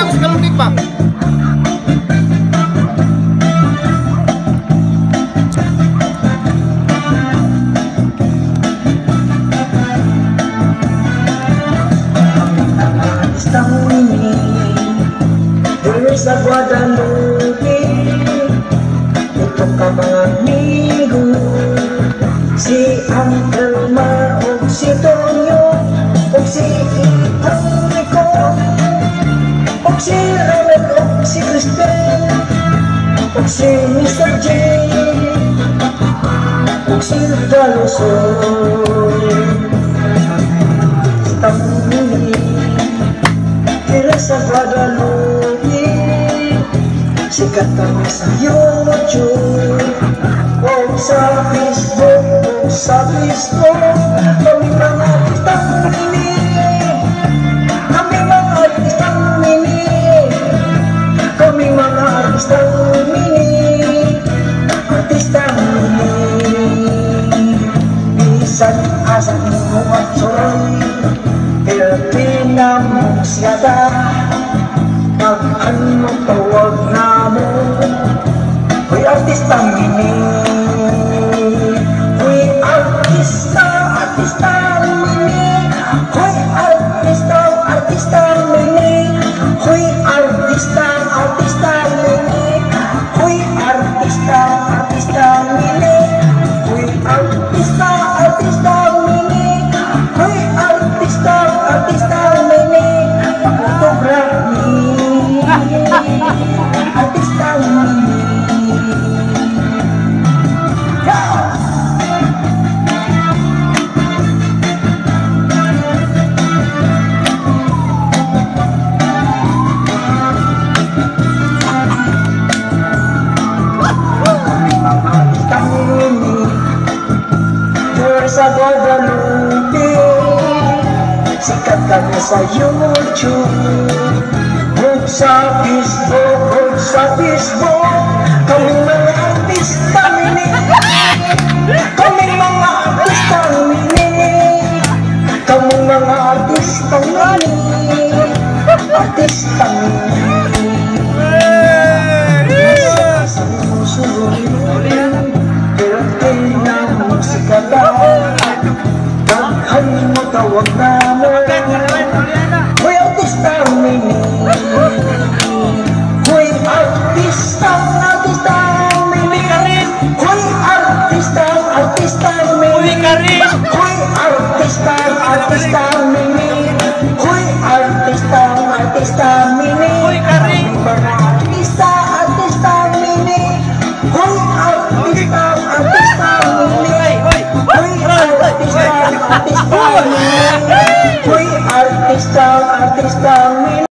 Ako sa kalundig ba? Sa Guadalupe, ito ka mga amigo, si Uncle Mar o si Tonyo, o si Itang Rico, o si Ronald o si Cristel, o si Mr. J, o si Dalusoy. Tamini, tira sa Guadalupe, sikat kami sa YouTube o sa Facebook, o sa Facebook. Kami mga artistang mini, kami mga artistang mini, kami mga artistang mini, artistang mini. Bisan asa mo at suroy, Pilipina mo siyata, pag-ano tawag na mo, huy artista mini, huy artista, artista mini, huy artista, artista mini, huy artista, artista mini, huy artista, artista mini, huy artista, artista mini, huy artista, artista mini, pag-autograph ni artista mini. Kami mga artista mini, sa Guadalupe, sikat kami sa YouTube, ug sa Facebook, ug sa Facebook. Kami mga artista mini, kami mga artista mini, kami mga artista mini, artista mini. Sa musuloy, daghan mo tawag na mo, huy artista mini, huy artista, artista mini, huy artista, artista mini, huy artista, artista mini, huy artista, artista mini, mga artista, artista mini, huy artista, artista mini, huy artista, artista mini, huy artista, artista mini.